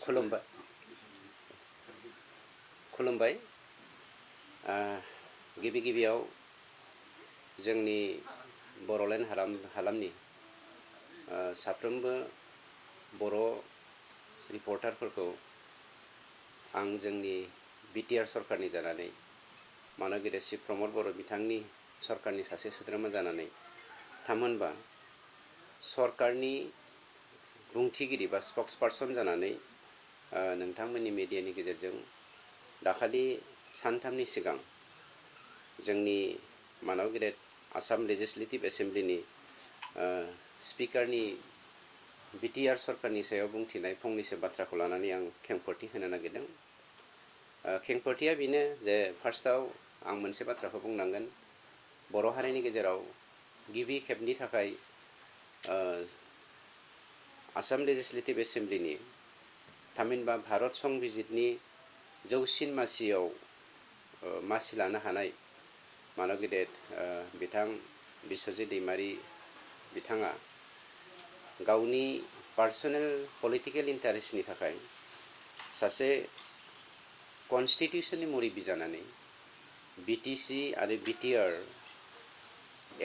खुलुमबाय खुलुमबाय गिबि गिबियाव जोंनि बड'लेण्ड हालामनि साफ्रोमबो बर' रिपर्टारफोरखौ आं जोंनि बिटिआर सरकारनि जानानै मानगिरि श्री प्रमद बर' बिथांनि सरकारनि सासे सोद्रोमा जानानै थामहिनबा सरकारनि बुंथिगिरि बा स्पक्स पार्सन जानानै नोंथांमोननि मिडियानि गेजेरजों दाखालि सानथामनि सिगां जोंनि मानगिरि आसाम लेजिस्लेटिभ एसेम्ब्लिनि स्पिकारनि बिटिआर सरकारनि सायाव बुंथिनाय फंनैसो बाथ्राखौ लानानै आं खेंफोरथि होनो नागिरदों। खेंफोरथिया बेनो जे फार्स्टआव आं मोनसे बाथ्राखौ बुंनांगोन, बर' हारिनि गेजेराव गिबि खेबनि थाखाय आसाम लेजिस्लेटिभ एसेम्ब्लिनि थामहिनबा भारत संबिजितनि जौसिन मासियाव मासि लानो हानाय मानगिरि बिथां बिस्वजित दैमारि बिथाङा गावनि पार्सनेल पलिटिकेल इन्टारेस्टनि थाखाय सासे कन्स्टिटिउसननि मुरिबि जानानै बिटिसि आरो बिटिआर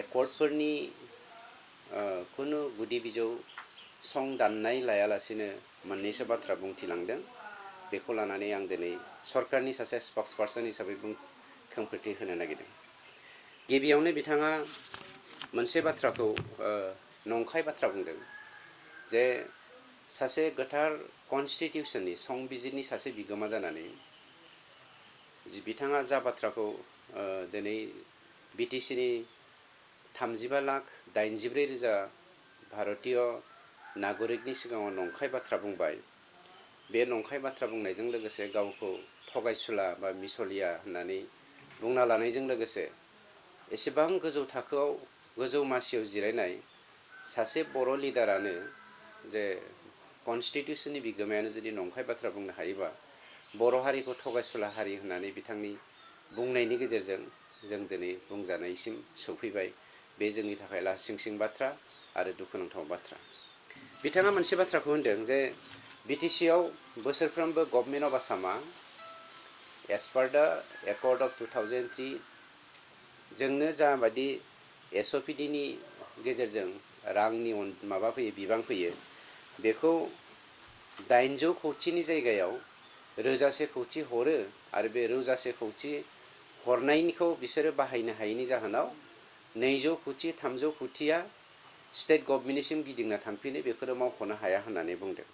एकर्डफोरनि खुनु गुदि बिजौ सं दाननाय लायालासिनो मोननैसो बाथ्रा बुंथिलांदों। बेखौ लानानै आं दिनै सरकारनि सासे स्पक्स पार्सन हिसाबै खेंफोरथि होनो नागिरदों। गिबियावनो बिथाङा मोनसे बाथ्राखौ नंखाय बाथ्रा बुंदों जे सासे गोथार कन्स्टिटिउसननि संबिजितनि सासे बिगोमा जानानै बिथाङा जा बाथ्राखौ दिनै बिटिसिनि 35,84,000 भारतीय नागरिकनि सिगाङाव नंखाय बाथ्रा बुंबाय। बे नंखाय बाथ्रा बुंनायजों लोगोसे गावखौ थगायसुला बा मिसलिया होननानै बुंना लानायजों लोगोसे एसेबां गोजौ थाखोआव गोजौ मासियाव जिरायनाय सासे बर' लिडारानो जे कन्स्टिटिउसननि बिगोमायानो जुदि नंखाय बाथ्रा बुंनो हायोबा बर' हारिखौ थगायसुला हारि होननानै बिथांनि बुंनायनि गेजेरजों जों दिनै बुंजानायसिम सौफैबाय। बे जोंनि थाखाय लासिंसिं बाथ्रा आरो दुखुनांथाव बाथ्रा। बिथाङा मोनसे बाथ्राखौ होनदों जे बिटिसिआव बोसोरफ्रोमबो गभर्नमेन्ट अफ आसामा एस पार दा एकर्ड अफ 2003 जोंनो जाबायदि एसअपिडिनि गेजेरजों रांनि माबा फैयो बिबां फैयो बेखौ 800 कौटिनि जायगायाव 1000 कौटि हरो आरो बे 1000 कौटि हरनायनिखौ बिसोरो बाहायनो हायैनि जाहोनाव 200 कौटि 300 कौटिया स्टेट गभर्नमेन्टनिसिम गिदिंना थांफिनो, बेखौनो मावख'नो हाया होननानै बुंदों।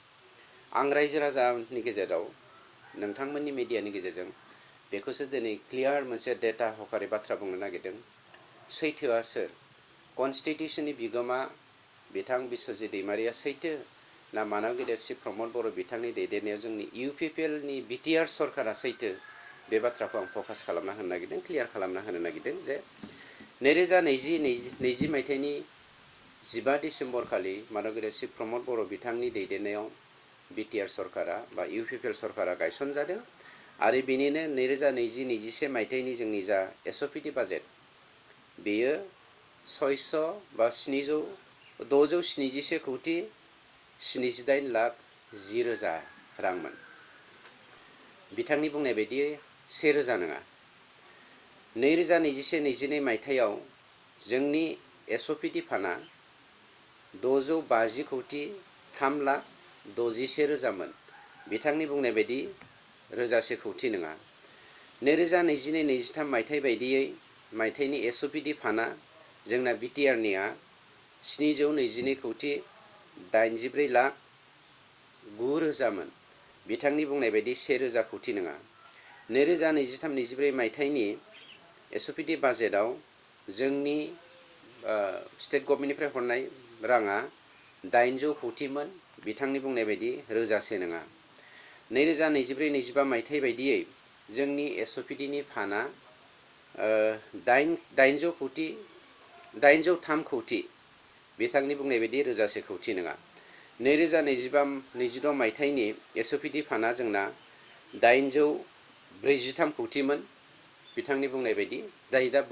आं रायजो राजानि गेजेराव नोंथांमोननि मिडियानि गेजेरजों बेखौसो दिनै क्लियार मोनसे डेटा हकारि बाथ्रा बुंनो नागिरदों। सैथोआ सोर? कन्स्टिटिउसननि बिगोमा बिथां बिस्वजित दैमारिया सैथो ना मानगिरि श्री प्रमद बर' बिथांनि दैदेननायाव जोंनि इउपिपिएलनि बिटिआर सरकारा सैथो? बे बाथ्राखौ आं फकास खालामना होनो नागिरदों, क्लियार खालामना होनो नागिरदों जे 2020 मायथाइनि 15 डिसेम्बर खालि मानगिरि श्री प्रमद बर' बिथांनि दैदेननायाव बिटिआर सरकारा बा इउपिपिएल सरकारा गायसनजादों आरो बेनिनो 2020-21 मायथाइनि जोंनि जा एसअपिडि बाजेट बेयो 677 कौटि 78,10,000 रांमोन। बिथांनि बुंनाय बायदि 1000 नङा। 2021-22 मायथाइयाव जोंनि एसअपिडि फान्डआ 650 कौटि 3,61,000मोन। बिथांनि बुंनाय बायदि 1000 कौटि नङा। 2022-23 मायथाइ बायदियै मायथाइनि एसअपिडि फान्डआ जोंना बिटिआरनिया 722 कौटि 84,09,000मोन। बिथांनि बुंनाय बायदि 1000 कौटि नङा। 2023-24 मायथाइनि एसअपिडि बाजेटआव जोंनि स्टेट गभर्नमेन्टनिफ्राय हरनाय राङा 800 कौटिमोन। बिथांनि बुंनाय बायदि 1000 नङा। 2024-25 मायथाइ बायदियै जोंनि एसअपिडिनि फान्डआ 803 कौटि। बिथांनि बुंनाय बायदि 1000 कौटि नङा। 2025-26 मायथाइनि एसअपिडि फान्डआ जोंना 843 कौटिमोन। बिथांनि बुंनाय बायदि जाय दा बे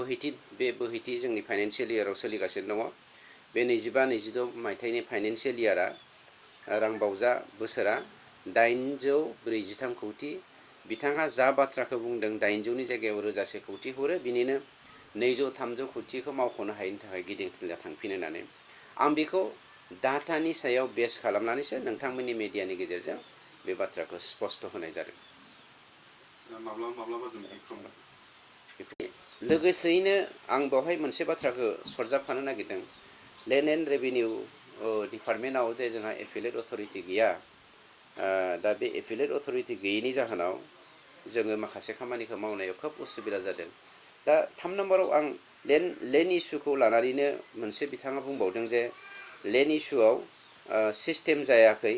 बोहैथि जोंनि फाइनेन्सियेल इयाराव सोलिगासिनो दङ। बे 25-26 मायथाइनि फाइनेन्सियेल इयारा रांबावजा बोसोरा 843 कौटि बिथाङा जा बाथ्राखौ बुंदों 800नि जायगायाव रोजासे कौटि हरो बिनिनो 200-300 कौटिखौ मावख'नो हायैनि थाखाय गिदिंथिंना थांफिनो होननानै आं बेखौ डाटानि सायाव बेस खालामनानैसो नोंथांमोननि मिडियानि गेजेरजों बे बाथ्राखौ स्पष्ट होनाय जादों। माब्लाबा जों गिख्रंनो लोगोसेयैनो आं बेवहाय मोनसे बाथ्राखौ सरजाबफानो नागिरदों लेन्ड एन्ड रेभिनिउ डिपार्टमेन्टआव जे जोंहा एफिलेट अथरिटि गैया दा बे एफिलेट अथरिटि गैयैनि जाहोनाव जोङो माखासे खामानिखौ मावनायाव खोब उसुबिदा जादों। दा 3 नम्बराव आं लेन्ड इस्युखौ लानानैनो मोनसे बिथाङा बुंबावदों जे लेन्ड इस्युआव सिस्टेम जायाखै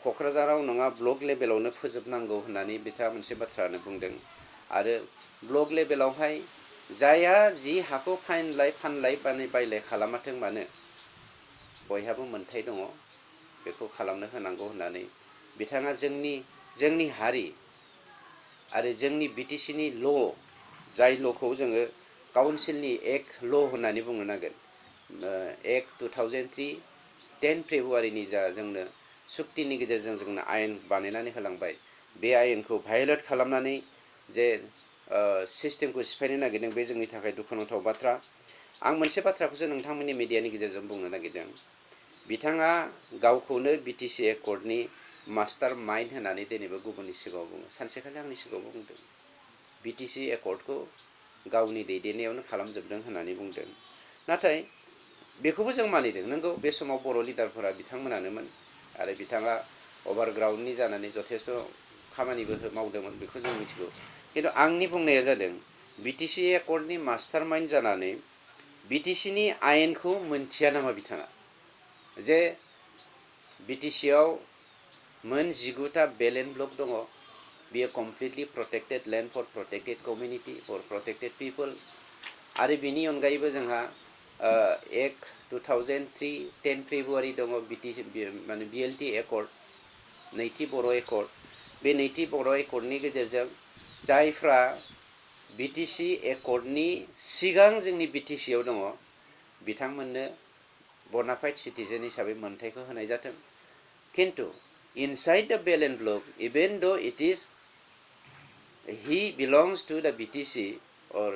क'क्राझाराव नङा ब्लक लेभेलावनो फोजोबनांगौ होननानै बिथाङा मोनसे बाथ्रानो बुंदों आरो ब्लक लेभेलावहाय जायहा जि हाखौ फानलाय बायलाय खालामाथों मानो बयहाबो मोन्थाय दङ बेखौ खालामनो होनांगौ होननानै बिथाङा जोंनि हारि आरो जोंनि बिटिसिनि ल' जाय ल'खौ जोङो काउन्सिलनि एक्ट ल' होननानै बुंनो नांगोन एक्ट 2003 10 फेब्रुवारिनि जा जोंनो सुक्तिनि गेजेरजों जोंनो आयेन बानायनानै होलांबाय बे आयेनखौ भायलेट खालामनानै जे सिस्टेमखौ सिफायनो नागिरदों बे जोंनि थाखाय दुखुनांथाव बाथ्रा। आं मोनसे बाथ्राखौसो नोंथांमोननि मिडियानि गेजेरजों बुंनो नागिरदों बिथाङा गावखौनो बिटिसि एकर्डनि मास्टार माइन्ड होननानै दिनैबो गुबुननि सिगाङाव बुङो सानसेखालि आंनि सिगाङावबो बुंदों बिटिसि एकर्डखौ गावनि दैदेननायावनो खालामजोबदों होननानै बुंदों नाथाय बेखौबो जों मानिदों नंगौ बे समाव बर' लिडारफोरा बिथांमोनानोमोन आरो बिथाङा अभारग्राउन्डनि जानानै जथेस्थ' खामानिबो मावदोंमोन बेखौ जों मिथिगौ खिन्थु आंनि बुंनाया जादों बिटिसि एकर्डनि मास्टार माइन्ड जानानै बिटिसिनि आयेनखौ मोनथिया नामा बिथाङा जे बिटिसिआव मोन 19टा बेलेन्ड ब्लक दङ बियो completely protected land for protected community for protected people आरो बिनि अनगायैबो जोंहा एक्ट 2003 10 फेब्रुवारि दङ बिटिसि माने बिएलटि एकर्ड नैथि बर' एकर्ड बे नैथि बर' एकर्डनि गेजेरजों जायफ्रा बिटिसि एकर्डनि सिगां जोंनि बिटिसिआव दङ बिथांमोननो बनाफाइड सिटिजेन हिसाबै मोनथायखौ होनाय जाथों किन्तु inside the Belen block even though it is he belongs to the BTC or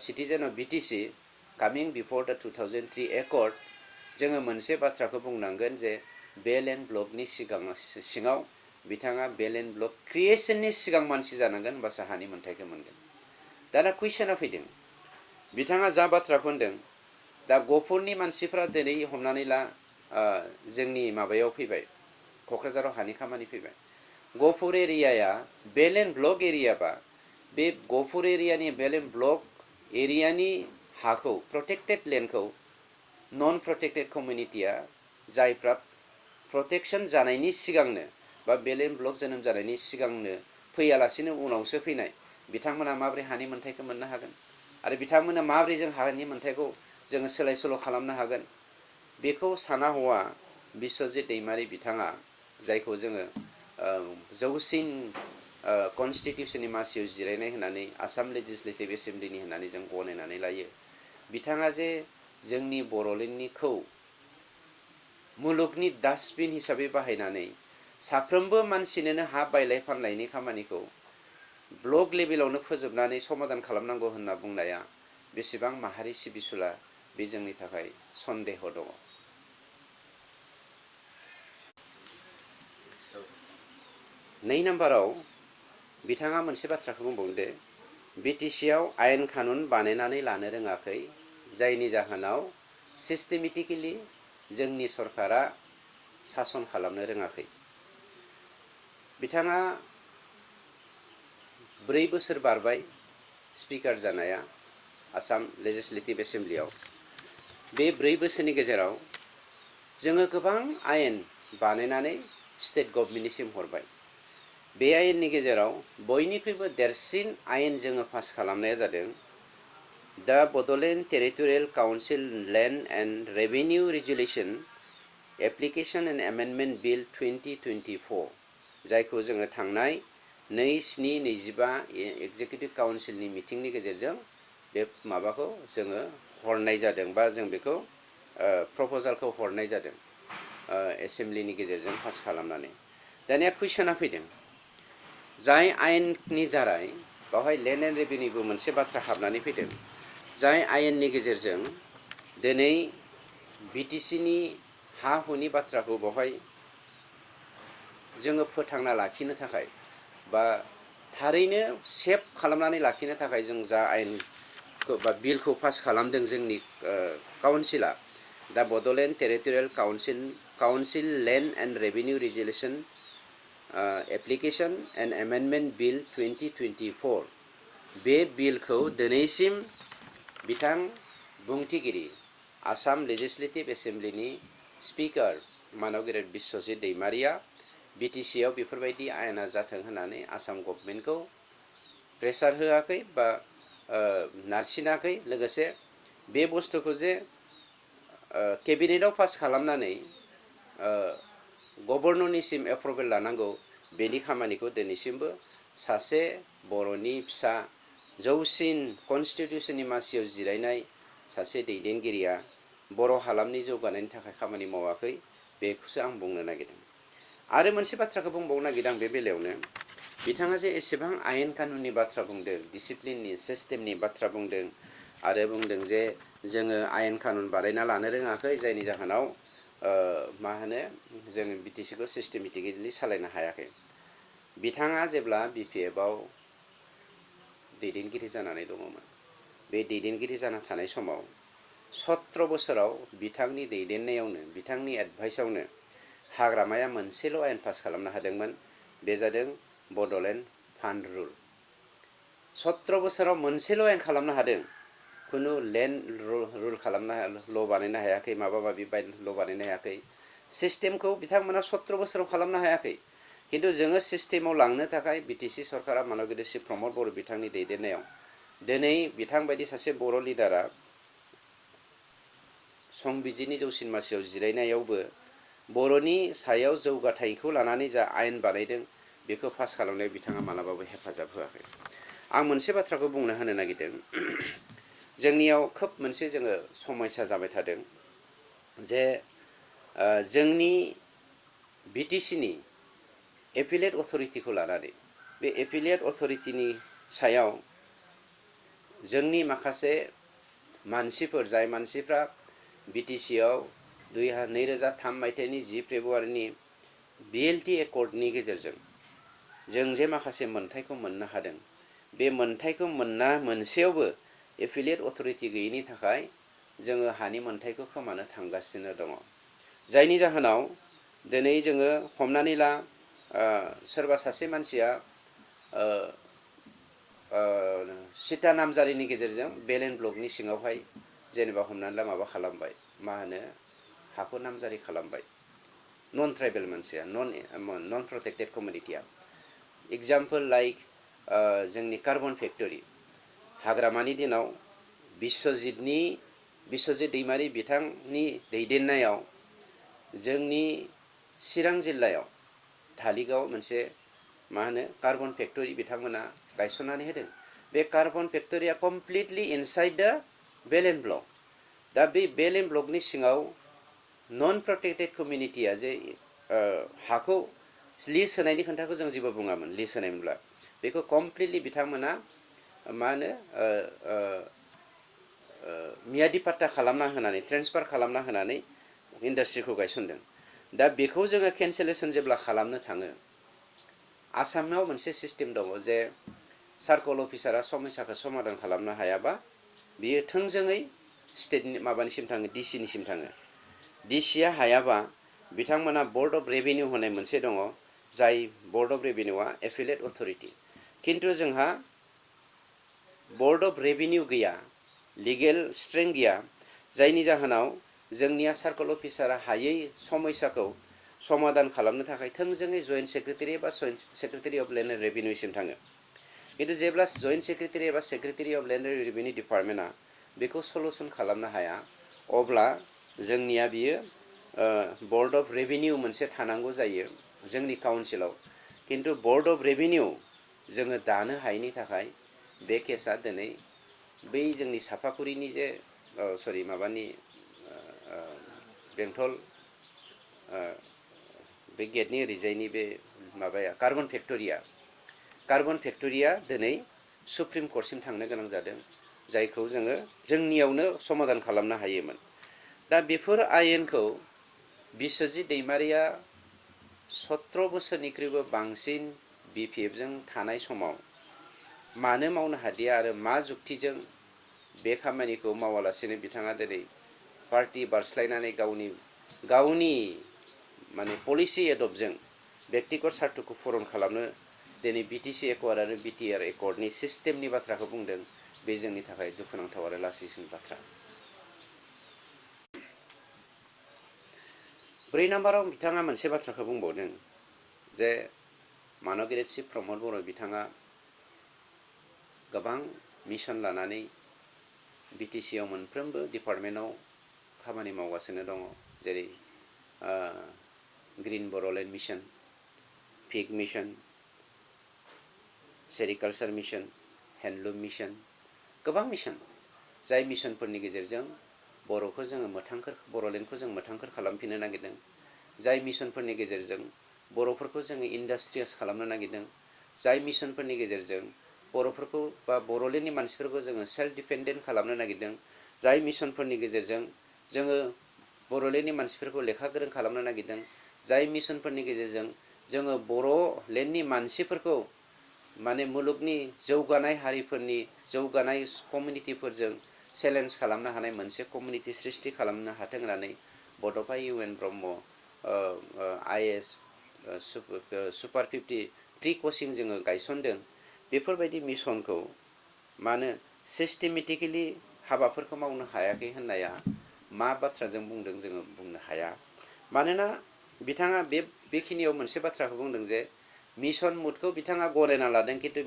citizen of BTC coming before the 2003 accord जोङो मोनसे बाथ्राखौ बुंनांगोन जे बेलेन ब्लकनि सिङाव बिथाङा बेलेन ब्लक क्रिएशननि सिगां मानसि जानांगोन होनबासो हानि मोनथायखौ मोनगोन। दाना कुइसना फैदों बिथाङा जा बाथ्राखौ होनदों दा गफुरनि मानसिफ्रा दिनै हमनानै ला जोंनि माबायाव फैबाय क'क्राझाराव हानि खामानि फैबाय गफुर एरियाया बेलेन ब्लक एरियाबा बे गफुर एरियानि बेलेन ब्लक एरियानि हाखौ प्रटेक्टेड लेन्डखौ नन प्रटेक्टेड कमिउनिटिया जायफ्रा प्रटेक्शन जानायनि सिगांनो बा बेलेन ब्लक जोनोम जानायनि सिगांनो फैयालासिनो उनावसो फैनाय बिथांमोना माबोरै हानि मोनथायखौ मोननो हागोन आरो बिथांमोना माबोरै जों हानि मोनथायखौ जोङो सोलाय सोल' खालामनो हागोन बेखौ साना हौवा बिश्वजित दैमारि बिथाङा जायखौ जोङो जौसिन कनस्टिटिउसननि मासियाव जिरायनाय होननानै आसाम लेजिस्लेटिभ एसेम्ब्लिनि होननानै जों गनायनानै लायो बिथाङा जे जोंनि बर'लेण्डनिखौ मुलुगनि डास्टबिन हिसाबै बाहायनानै साफ्रोमबो मानसिनोनो हा बायलाय फानलायनि खामानिखौ ब्लक लेभेलावनो फोजोबनानै समाधान खालामनांगौ होनना बुंनाया बेसेबां माहारि सिबिसुला बे जोंनि थाखाय सन्देह दङ। 2 नम्बराव बिथाङा मोनसे बाथ्राखौ बुंबावदो बिटिसिआव आयेन कानुन बानायनानै लानो रोङाखै जायनि जाहोनाव सिस्टेमेटिकेलि जोंनि सरकारा सासन खालामनो रोङाखै। बिथाङा 4 बोसोर बारबाय स्पिकार जानाया आसाम लेजिस्लेटिभ एसेम्ब्लियाव बे 4 बोसोरनि गेजेराव जोङो गोबां आयेन बानायनानै स्टेट गभर्नमेन्टनिसिम हरबाय बे आयेननि गेजेराव बयनिख्रुइबो देरसिन आयेन जोङो पास खालामनाया जादों दा Bodoland territorial council land and revenue regulation application and amendment bill 2024 जायखौ जोङो थांनाय 2/7/25 एक्जिकिउटिभ काउन्सिलनि मिटिंनि गेजेरजों बे माबाखौ जोङो हरनाय जादों बा जों बेखौ प्रप'जालखौ हरनाय जादों एसेम्ब्लिनि गेजेरजों पास खालामनानै दानिया कुइसना फैदों जाय आयेननि दारै बावहाय लेन्ड एन्ड रेभिनिउबो मोनसे बाथ्रा हाबनानै फैदों जाय आयेननि गेजेरजों दिनै बिटिसिनि हा हुनि बाथ्राखौ बावहाय जोङो फोथांना लाखिनो थाखाय बा थारैनो सेफ खालामनानै लाखिनो थाखाय जों जा आयेन बा बिलखौ पास खालामदों जोंनि काउन्सिला दा Bodoland territorial council land and revenue regulation application and amendment bill 2024 बे बिलखौ दिनैसिम बिथां बुंथिगिरि आसाम लेजिस्लेटिभ एसेम्ब्लिनि स्पिकार मानव गेदेर बिश्वजित दैमारिया बिटिसिआव बेफोरबायदि आयेना जाथों होननानै आसाम गभर्नमेन्टखौ प्रेसार होआखै बा नारसिनाखै लोगोसे बे बुस्थुखौ जे केबिनेटआव पास खालामनानै गभर्नरनिसिम एप्रुभेल लानांगौ बेनि खामानिखौ दिनैसिमबो सासे बर'नि फिसा जौसिन कनस्टिटिउसननि मासियाव जिरायनाय सासे दैदेनगिरिया बर' हालामनि जौगानायनि थाखाय खामानि मावाखै बेखौसो आं बुंनो नागिरदों आरो मोनसे बाथ्राखौ बुंबावनो नागिरदों आं बे बेलायावनो बिथाङा जे एसेबां आयेन कानुननि बाथ्रा बुंदों डिसिप्लिननि सिस्टेमनि बाथ्रा बुंदों आरो बुंदों जे जोङो आयेन कानुन बानायना लानो रोङाखै जायनि जाहोनाव मा होनो जों बिटिसिखौ सिस्टेमेटिकेलि सालायनो हायाखै बिथाङा जेब्ला बिपिएफआव दैदेनगिरि जानानै दङमोन बे दैदेनगिरि जाना थानाय समाव 17 बोसोराव बिथांनि दैदेननायावनो बिथांनि एडभाइसआवनो हाग्रामाया मोनसेल' आयेन पास खालामनो हादोंमोन बे जादों बड'लेण्ड फान्ड रुल 17 बोसोराव मोनसेल' आयेन खालामनो हादों खुनु लेन्ड रुल खालामनो ल' बानायनो हायाखै माबा माबि ल' बानायनो हायाखै सिस्टेमखौ बिथांमोना 17 बोसोराव खालामनो हायाखै किन्तु जोङो सिस्टेमाव लांनो थाखाय बिटिसि सरकारा मानव गेदेर श्री प्रमद बर' बिथांनि दैदेननायाव दिनै बिथांबायदि सासे बर' लिडारा संबिजिरनि जौसिन मासियाव जिरायनायावबो बर'नि सायाव जौगाथायखौ लानानै जा आयेन बानायदों बेखौ पास खालामनायाव बिथाङा मालाबाबो हेफाजाब होआखै आं मोनसे बाथ्राखौ बुंनो होनो नागिरदों जोंनियाव खोब मोनसे जोङो समस्या जाबाय थादों जे जोंनि बिटिसिनि एपिलेट अथरिटिखौ लानानै बे एपिलेट अथरिटिनि सायाव जोंनि माखासे मानसिफोर जाय मानसिफ्रा बिटिसिआव 2003 मायथाइनि 10 फेब्रुवारिनि बिएलटि एकर्डनि गेजेरजों जों जे माखासे मोनथायखौ मोननो हादों बे मोनथायखौ मोनसेयावबो एफिलिएट अथरिटि गैयैनि थाखाय जोङो हानि मोनथायखौ खोमानो थांगासिनो दङ जायनि जाहोनाव दिनै जोङो हमनानै ला सोरबा सासे मानसिया सिटा नामजारिनि गेजेरजों बेलेन ब्लकनि सिङावहाय जेनेबा हमनानै ला माबा खालामबाय मा होनो हाखौ नामजारि खालामबाय नन ट्राइबेल मानसिया नन प्रटेक्टेड कमिउनिटिया एग्जाम्पल लाइक जोंनि कार्बन फेक्टरि हाग्रामानि दिनाव बिश्वजित दैमारि बिथांनि दैदेननायाव जोंनि चिरां जिल्लायाव धालिगाव मोनसे मा होनो कार्बन फेक्टरि बिथांमोना गायसननानै होदों बे कार्बन फेक्टरिया कमप्लिटलि इनसाइड द बेलेन ब्लक दा बे बेलेन ब्लकनि सिङाव नन प्रटेक्टेड कमिउनिटिया जे हाखौ लिज होनायनि खोथाखौ जों जेबो बुङामोन लिज होनायमोनब्ला बेखौ कमप्लिटलि बिथांमोना मा होनो मियादि पाट्टा खालामना होनानै ट्रेन्सफार खालामना होनानै इन्डास्ट्रिखौ गायसनदों दा बेखौ जोङो केन्सेलेसन जेब्ला खालामनो थाङो आसामाव मोनसे सिस्टेम दङ जे सार्कल अफिसारा समस्याखौ समाधान खालामनो हायाबा बियो थोंजोङै स्टेटनि माबानिसिम थाङो डिसिनिसिम थाङो डिसिया हायाबा बिथांमोना बर्ड अफ रेभिनिउ होनाय मोनसे दङ जाय बर्ड अफ रेभिनिउआ एफिलेट अथरिटि किन्तु जोंहा बर्ड अफ रेभिनिउ गैया लिगेल स्ट्रेंथ गैया जायनि जाहोनाव जोंनिया सार्कल अफिसारा हायै समस्याखौ समाधान खालामनो थाखाय थोंजोङै जइन्ट सेक्रेटारि एबा सेक्रेटारि अफ लेन्ड एन्ड रेभिनिउसिम थाङो किन्तु जेब्ला जइन्ट सेक्रेटारि एबा secretary of land and revenue डिपार्टमेन्टआ बेखौ सल्युसन खालामनो हाया अब्ला जोंनिया बियो बर्ड अफ रेभिनिउ मोनसे थानांगौ जायो जोंनि काउन्सिलाव किन्तु बर्ड अफ रेभिनिउ जोङो दानो हायैनि थाखाय बे केसा दिनै बै जोंनि सापागुरिनि जे सरि माबानि बेंटल बे गेटनि ओरैजायनि बे माबाया कार्बन फेक्टरिया दिनै सुप्रिम कर्टसिम थांनो गोनां जादों, जायखौ जोङो जोंनियावनो समाधान खालामनो हायोमोन। दा बेफोर आयेनखौ बिस्वजित दैमारिया 17 बोसोरनिख्रुइबो बांसिन BPFजों थानाय समाव मानो मावनो हादिया आरो मा जुक्तिजों बे खामानिखौ मावालासेनो बिथाङा दिनै पार्टी बारस्लायनानै गावनि माने पलिसि एडप्टजों व्यक्तिगत सार्थखौ पूरन खालामनो दिनै BTC एकर्ड आरो BTR एकर्डनि सिस्टेमनि बाथ्राखौ बुंदों। बे जोंनि थाखाय दुखुनांथाव आरो लासिंसिन बाथ्रा। 4 नाम्बाराव बिथाङा मोनसे बाथ्राखौ बुंबावदों जे मानगिरित श्री प्रमद बर' बिथाङा गोबां मिशन लानानै BTCआव मोनफ्रोमबो डिपार्टमेन्टआव खामानि मावगासिनो दङ, जेरै green Bodoland mission, pig mission, sericulture mission, handloom mission, गोबां मिशन, जाय मिशनफोरनि गेजेरजों बर'खौ जोङो बड'लेण्डखौ जों मोथांखोर खालामफिननो नागिरदों, जाय मिशनफोरनि गेजेरजों बर'फोरखौ जोङो इन्डास्ट्रियास खालामनो नागिरदों, जाय मिशनफोरनि गेजेरजों बर'फोरखौ बा बड'लेण्डनि मानसिफोरखौ जोङो सेल्फ डिपेन्डेन्ट खालामनो नागिरदों, जाय मिशनफोरनि गेजेरजों जोङो बड'लेण्डनि मानसिफोरखौ लेखा गोरों खालामनो नागिरदों, जाय मिशनफोरनि गेजेरजों जोङो बड'लेण्डनि मानसिफोरखौ माने मुलुगनि जौगानाय हारिफोरनि जौगानाय कमिउनिटिफोरजों चेलेन्ज खालामनो हानाय मोनसे कमिउनिटि सृष्टि खालामनो हाथों होननानै बड'फा UN Brahma IAS super 50 pre coaching जोङो गायसनदों। बेफोरबायदि मिशनखौ मानो सिस्टेमेटिकेलि हाबाफोरखौ मावनो हायाखै होननाया मा बाथ्राजों बुंदों जोङो बुंनो हाया। मानोना बिथाङा बेखिनियाव मोनसे बाथ्राखौ बुंदों जे मिशन मुडखौ बिथाङा गनायना लादों, खिन्थु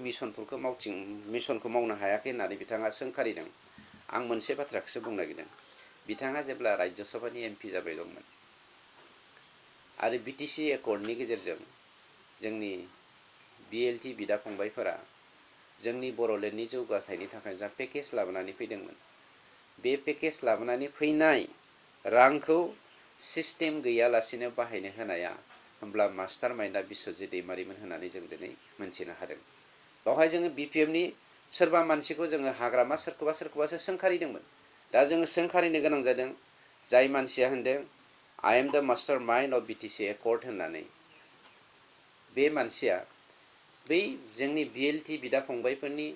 मिशनखौ मावनो हायाखै होननानै बिथाङा सोंखारिदों। आं मोनसे बाथ्राखौसो बुंनो नागिरदों। बिथाङा जेब्ला राज्य सभानि MP जाबाय दंमोन आरो BTC एकर्डनि गेजेरजों जोंनि BLT बिदा फंबायफोरा जोंनि बड'लेण्डनि जौगाथायनि थाखाय जा पेकेज लाबोनानै फैदोंमोन, बे पेकेज लाबोनानै फैनाय रांखौ सिस्टेम गैयालासेनो बाहायनो होनाया होमब्ला मास्टार माइन्डआ बिस्वजित दैमारिमोन होननानै जों दिनै मोनथिनो हादों। बेवहाय जोङो BPFनि सोरबा मानसिखौ जोङो हाग्रामा सोरखौबासो सोंखारिदोंमोन। दा जोङो सोंखारिनो गोनां जादों जाय मानसिया होनदों I am the master mind of BTC accord होननानै। बे मानसिया बै जोंनि BLT बिदा फंबायफोरनि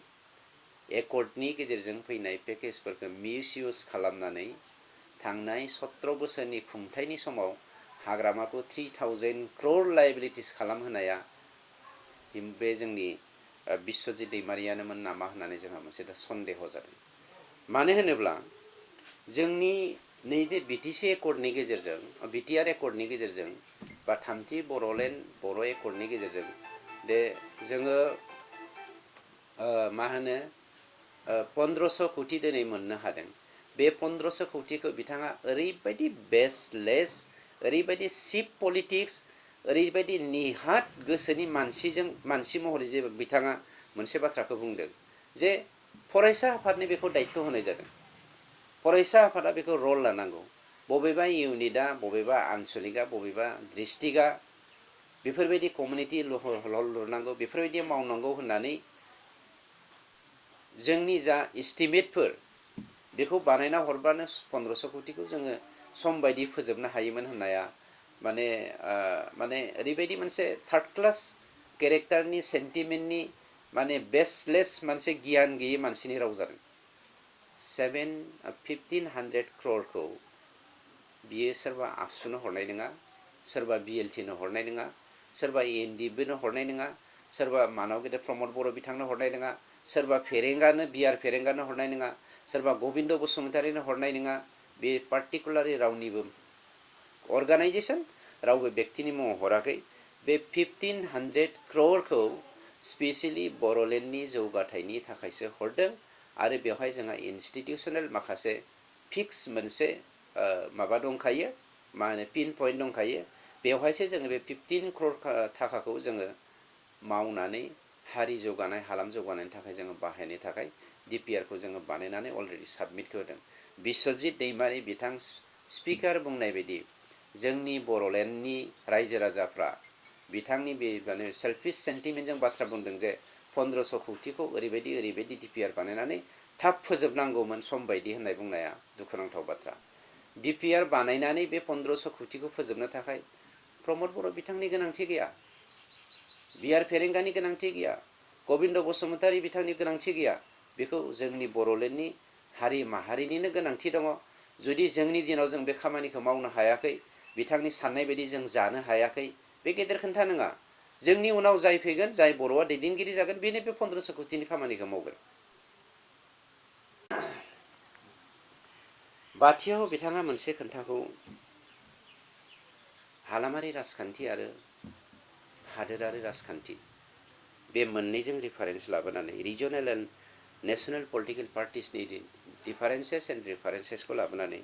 एकर्डनि गेजेरजों फैनाय पेकेजफोरखौ मिसइउज खालामनानै थांनाय 17 बोसोरनि खुंथायनि समाव हाग्रामाखौ 3000 crore liabilities खालामहोनाया बे जोंनि बिस्वजित दैमारियानोमोन नामा होननानै जोंहा मोनसे दा सन्देह जादों। मानो होनोब्ला जोंनि नैबे BTC एकर्डनि गेजेरजों BTR एकर्डनि गेजेरजों बा थामथि बर' एकर्डनि गेजेरजों दे जोङो मा होनो 1500 कोटि दिनै मोननो हादों। बे 1500 कोटिखौ बिथाङा ओरैबायदि बेसलेस, ओरैबायदि चिप पलिटिक्स, ओरैबायदि निहाथ गोसोनि मानसि महरै जे बिथाङा मोनसे बाथ्राखौ बुंदों जे फरायसा आफादनि बेखौ दायित्व होनाय जादों। फरायसा आफादा बेखौ रल लानांगौ। बबेबा इउनिटआ, बबेबा आनसलिकआ, बबेबा डिस्ट्रिक्टआ बेफोरबायदि कमिउनिटि हल लुनांगौ, बेफोरबायदि मावनांगौ होननानै जोंनि जा इस्टिमेटफोर बेखौ बानायना हरबानो 1500 कोटिखौ जोङो सम बायदि फोजोबनो हायोमोन होननाया माने ओरैबायदि मोनसे थार्ड क्लास केरेक्टारनि सेन्टिमेन्टनि माने बेसलेस मोनसे गियान गैयै मानसिनि राव जादों। 1500 crore बियो सोरबा आबसुनो हरनाय नङा, सोरबा BLTनो हरनाय नङा, सोरबा ANDBनो हरनाय नङा, सोरबा मानव गेदेर प्रमद बर' बिथांनो हरनाय नङा, सोरबा बिआर फेरेंगानो हरनाय नङा, सोरबा गबिन्द बसुमतारिनो हरनाय नङा। बे पार्टिकुलारलि रावनिबो अर्गानाइजेसन, रावबो व्यक्तिनि मुङाव हराखै। बे 1500 crore स्पेसियेलि बड'लेण्डनि जौगाथायनि थाखायसो हरदों आरो बेवहाय जोंहा इन्स्टिटिउसनेल माखासे फिक्स मोनसे माबा दंखायो, मा होनो पिन पइन्ट दंखायो। बेवहायसो जोङो बे 15 crore थाखाखौ जोङो मावनानै हारि जौगानाय, हालाम जौगानायनि थाखाय जोङो बाहायनो थाखाय DPRखौ जोङो बानायनानै अलरेडि साबमिट होदों। बिस्वजित दैमारि बिथां स्पिकार बुंनाय बायदि जोंनि बड'लेण्डनि रायजो राजाफ्रा बिथांनि बे माने सेल्फिश सेन्टिमेन्टजों बाथ्रा बुंदों जे 1500 खौटिखौ ओरैबायदि डिपिआर बानायनानै थाब फोजोबनांगौमोन सम बायदि होननाय बुंनाया दुखुनांथाव बाथ्रा। डिपिआर बानायनानै बे 1500 खौटिखौ फोजोबनो थाखाय प्रमद बर' बिथांनि गोनांथि गैया, बिआर फेरेंगानि गोनांथि गैया, गबिन्द बसुमतारी बिथांनि गोनांथि गैया। बेखौ जोंनि बर'लेण्डनि हारि माहारिनिनो गोनांथि दङ। जुदि जोंनि दिनाव जों बे खामानिखौ मावनो हायाखै, बिथांनि साननाय बायदि जों जानो हायाखै, बे गेदेर खोन्था नङा। जोंनि उनाव जाय फैगोन, जाय बर'आ दैदेनगिरि जागोन, बेनो बे 1500 खौटिनि खामानिखौ मावगोन। बाथियाव बिथाङा मोनसे खोन्थाखौ हालामारि राजखान्थि आरो हादोरारि राजखान्थि बे मोननैजों रिफारेन्स लाबोनानै रिजनेल एन्ड नेशनेल पलिटिकेल पार्टिसनि डिफारेन्सेस एन्ड रिफारेन्सेसखौ लाबोनानै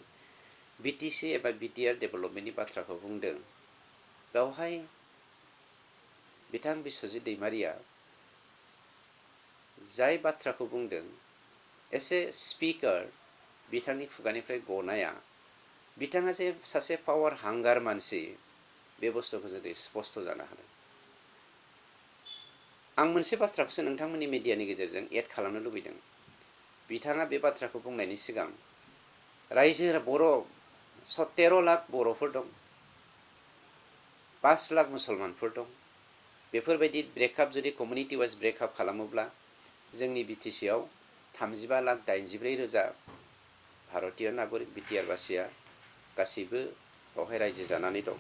बिटिसि एबा बिटिआर डेभेलपमेन्टनि बाथ्राखौ बुंदों। बेवहाय बिथां बिस्वजित दैमारिया जाय बाथ्राखौ बुंदों, एसे स्पिकार बिथांनि खुगानिफ्राय गनाया, बिथाङा जे सासे पावार हांगार मानसि, बे बुस्थुखौ जुदि स्पष्ट जानो हादों। आं मोनसे बाथ्राखौसो नोंथांमोननि मिडियानि गेजेरजों एड खालामनो लुबैदों। बिथाङा बे बाथ्राखौ बुंनायनि सिगां रायजो बर' 13 लाख बर'फोर दं, 5 लाख मुसलमानफोर दं। बेफोरबायदि ब्रेकआप जुदि कमिउनिटि वाइज ब्रेकआप खालामोब्ला जोंनि बिटिसिआव 35,83,000 भारतीय नागरिक बिटिआर बासिया गासैबो बेवहाय रायजो जानानै दं।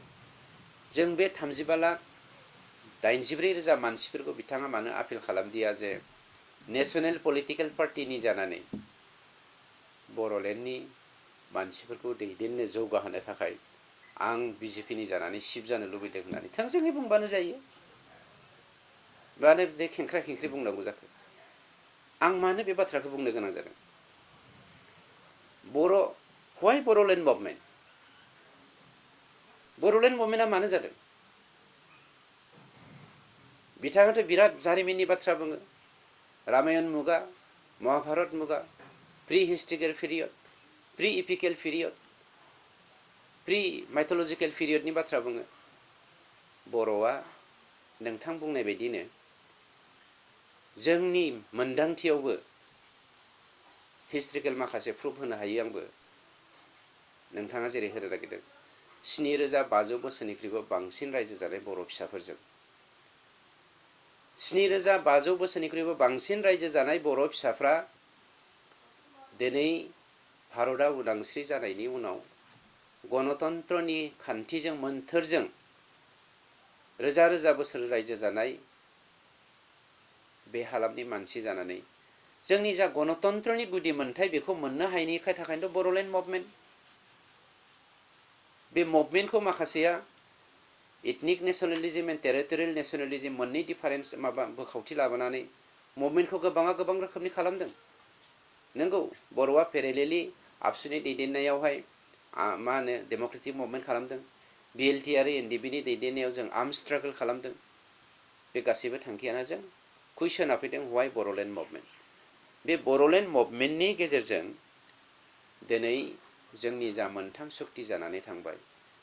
जों बे 35,83,000 मानसिफोरखौ बिथाङा मानो आपिल खालामदिया जे नेशनेल पलिटिकेल पार्टिनि जानानै बर'लेण्डनि मानसिफोरखौ दैदेननो जौगाहोनो थाखाय आं बिजेपिनि जानानै सिफ जानो लुबैदों होननानै थोंजोङै बुंबानो जायो। मानो बे खेंख्रा खेंख्रि बुंनांगौ जाखो? आं मानो बे बाथ्राखौ बुंनो गोनां जादों? Why Bodoland movement? बड'लेण्ड मुभमेन्टआ मानो जादों? बिथाङाथ' बिराद जारिमिननि बाथ्रा बुङो। रामायण मुगा, महाभारत मुगा, pre historical period, pre epical period, pre mythological पिरियडनि बाथ्रा बुङो। बर'आ नोंथां बुंनाय बायदिनो जोंनि मोनदांथियावबो हिस्ट्रिकेल माखासे प्रुफ होनो हायो आंबो। नोंथाङा जेरै होनो नागिरदों 7,500 बोसोरनिख्रुइबो बांसिन रायजो जानाय बर' फिसाफोरजों 7,500 बोसोरनिख्रुइबो बांसिन रायजो जानाय बर' फिसाफ्रा दिनै भारतआ उदांस्रि जानायनि उनाव गणतन्त्रनि खान्थिजों मोन्थोरजों रोजा रोजा बोसोर रायजो जानाय बे हालामनि मानसि जानानै जोंनि जा गणतन्त्रनि गुदि मोन्थाय बेखौ मोननो हायैनि थाखायनोथ' बड'लेण्ड मुभमेन्ट। बे मुभमेन्टखौ माखासेया इथनिक नेशनेलिज्म एन्ड टेरिटरियेल नेशनेलिज्म मोननै डिफारेन्स माबा बोखावथि लाबोनानै मुभमेन्टखौ गोबाङा गोबां रोखोमनि खालामदों। नंगौ, बर'आ पेरेलेलि आबसुनि दैदेननायावहाय मा होनो डेम'क्रेटिक मुभमेन्ट खालामदों। बिएलटि आरो एनडिपिनि दैदेननायाव जों आर्म स्ट्रागल खालामदों। बे गासैबो थांखियानो जों कुइसना फैदों व्हाइ बड'लेण्ड मुभमेन्ट? बे बड'लेण्ड मुभमेन्टनि गेजेरजों दिनै जोंनि जा मोनथाम सुक्ति जानानै थांबाय,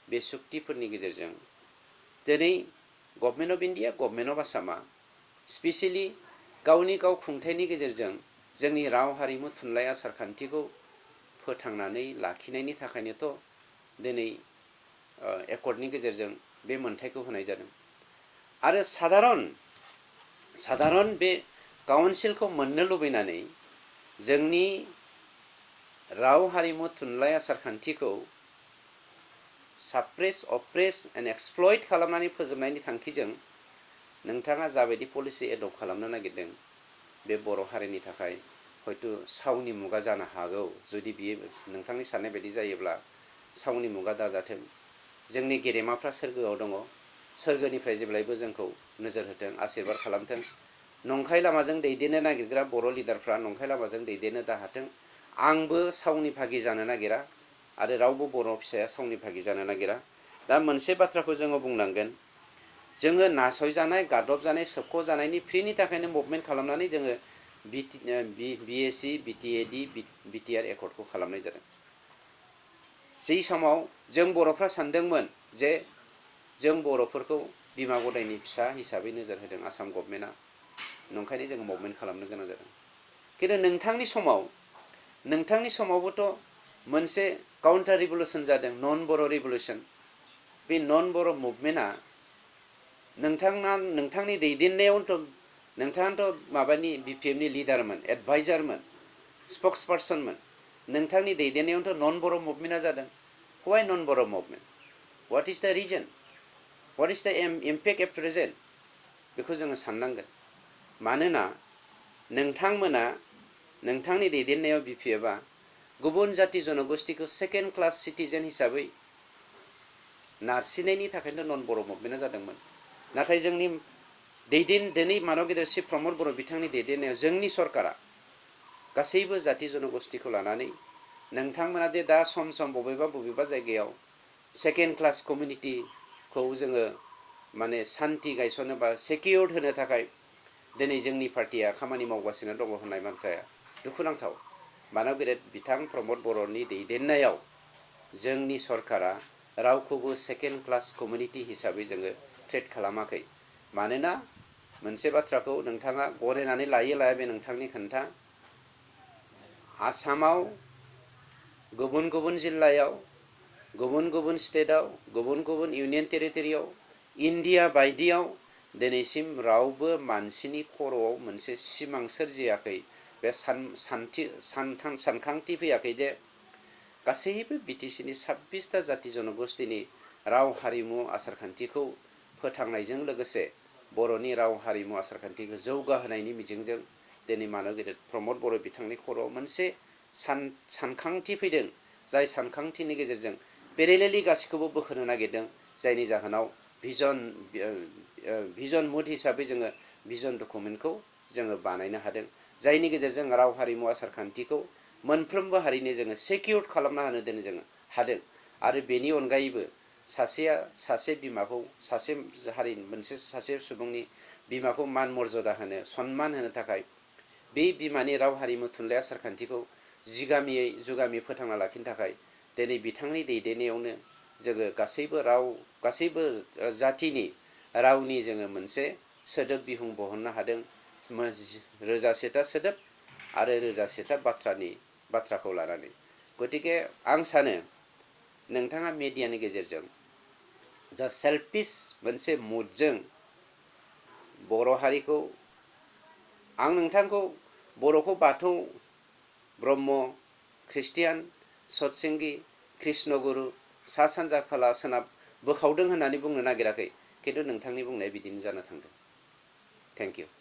बे सुक्तिफोरनि गेजेरजों दिनै government of India, government of आसामा स्पेसियेलि गावनि गाव खुंथायनि गेजेरजों जोंनि राव हारिमु थुनलाइ आसार खान्थिखौ फोथांनानै लाखिनायनि थाखायनोथ' दिनै एकर्डनि गेजेरजों बे मोन्थायखौ होनाय जादों। आरो साधारन बे काउन्सिलखौ मोननो लुबैनानै जोंनि राव हारिमु थुनलाइ आसार खान्थिखौ साप्रेस, अप्रेस एन्ड एक्सप्लइट खालामनानै फोजोबनायनि थांखिजों नोंथाङा जाबायदि पलिसि एडप्ट खालामनो नागिरदों, बे बर' हारिनि थाखाय हयथ' सावनि मुगा जानो हागौ। जुदि बियो नोंथांनि साननाय बायदि जायोब्ला सावनि मुगा दाजाथों। जोंनि गेदेमाफ्रा सोरगोआव दङ, सोरगोनिफ्राय जेब्लायबो जोंखौ नोजोर होथों, आशीर्बाद खालामथों। नंखाय लामाजों दैदेननो नागिरग्रा बर' लिडारफ्रा नंखाय लामाजों दैदेननो दाहाथों। आंबो सावनि भागि जानो नागिरा आरो रावबो बर' फिसाया सावनि भागि जानो नागिरा। दा मोनसे बाथ्राखौ जोङो बुंनांगोन, जोङो नासयजानाय, गादबजानाय, सोबख'जानायनि फ्रिनि थाखायनो मुभमेन्ट खालामनानै जोङो बिएसि, बिटिएडि, बिटिआर एकर्डखौ खालामनाय जादों। जै समाव जों बर'फ्रा सानदोंमोन जे जों बर'फोरखौ बिमा गदायनि फिसा हिसाबै नोजोर होदों आसाम गभर्नमेन्टआ नंखायनो जोङो मुभमेन्ट खालामनो गोनां जादों खिन्थु नोंथांनि समावबोथ' मोनसे काउन्टार रिभलुसन जादों नन बर' रिभलुसन बे नन बर' मुभमेन्टआ नोंथांनि दैदेननायावथ' नोंथाङाथ' माबानि BPMनि लिडारमोन एडभाइजारमोन स्पक्स पार्सनमोन नोंथांनि दैदेननायावथ' नन बर' मुभमेन्टआ जादों व्हाइ नन बर' मुभमेन्ट व्हाट इज द रिजन व्हाट इज द इम्पेक्ट एट प्रेजेन्ट बेखौ जोङो साननांगोन मानोना नोंथांमोना नोंथांनि दैदेननायाव BPFआ गुबुन जाति जनगोष्ठीखौ सेकेन्ड क्लास सिटिजेन हिसाबै नारसिननायनि थाखायनो नन बर' मुभमेन्टआ जादोंमोन नाथाय जोंनि दिनै मानव गेदेर श्री प्रमद बर' बिथांनि दैदेननायाव जोंनि सरकारा गासैबो जाति जनगोष्ठीखौ लानानै नोंथांमोना दे दा सम बबेबा जायगायाव सेकेन्ड क्लास कमिउनिटिखौ जोङो माने सान्ति गायसननो बा सेकिउर्ड होनो थाखाय दिनै जोंनि पार्टिया खामानि मावगासिनो दङ होननाय बाथ्राया दुखुनांथाव मानव गेदेर बिथां प्रमद बर'नि दैदेननायाव जोंनि सरकारा रावखौबो सेकेन्ड क्लास कमिउनिटि हिसाबै जोङो ट्रिट खालामाखै मानोना मोनसे बाथ्राखौ नोंथाङा गनायनानै लाया बे नोंथांनि खोन्था आसामाव गुबुन जिल्लायाव गुबुन स्टेटआव गुबुन इउनियन टेरिटरियाव इन्डिया बायदियाव दिनैसिम रावबो मानसिनि खर'आव मोनसे सिमां सोरजियाखै बे सानखांथि फैयाखै जे गासैबो BTCनि 26टा जाति जनगोष्ठीनि राव हारिमु आसारखान्थिखौ फोथांनायजों लोगोसे बर'नि राव हारिमु आसारखान्थिखौ जौगाहोनायनि मिजिंजों दिनै मानव गेदेर प्रमद बर' बिथांनि खर'आव मोनसे सानखांथि फैदों जाय सानखांथिनि गेजेरजों पेरेलेलि गासैखौबो बोखोनो नागिरदों जायनि जाहोनाव भिजन मुड हिसाबै जोङो भिजन डकुमेन्टखौ जोङो बानायनो हादों जायनि गेजेरजों राव हारिमु आसारखान्थिखौ मोनफ्रोमबो हारिनि जोङो सेकिउर्ड खालामना होनो दिनै जोङो हादों आरो बेनि अनगायैबो सासे बिमाखौ सासे सुबुंनि बिमाखौ मान मर्यादा होनो सनमान होनो थाखाय बे बिमानि राव हारिमु थुनलाइ आसारखान्थिखौ जुगामि फोथांना लाखिनो थाखाय दिनै बिथांनि दैदेननायावनो जोङो गासैबो जातिनि रावनि जोङो मोनसे सोदोब बिहुं बहननो हादों रोजासेथा सोदोब आरो रोजासेथा बाथ्राखौ लानानै गतिके आं सानो नोंथाङा मिडियानि गेजेरजों जा सेल्फिश मोनसे मुडजों बर' हारिखौ आं नोंथांखौ बर'खौ बाथौ ब्रह्म ख्रिस्टियान सतसंगी कृष्णगुरु सा सानजा खोला सोनाब बोखावदों होननानै बुंनो नागिराखै खिन्थु नोंथांनि बुंनाया बिदिनो जानो थांदों थेंक इउ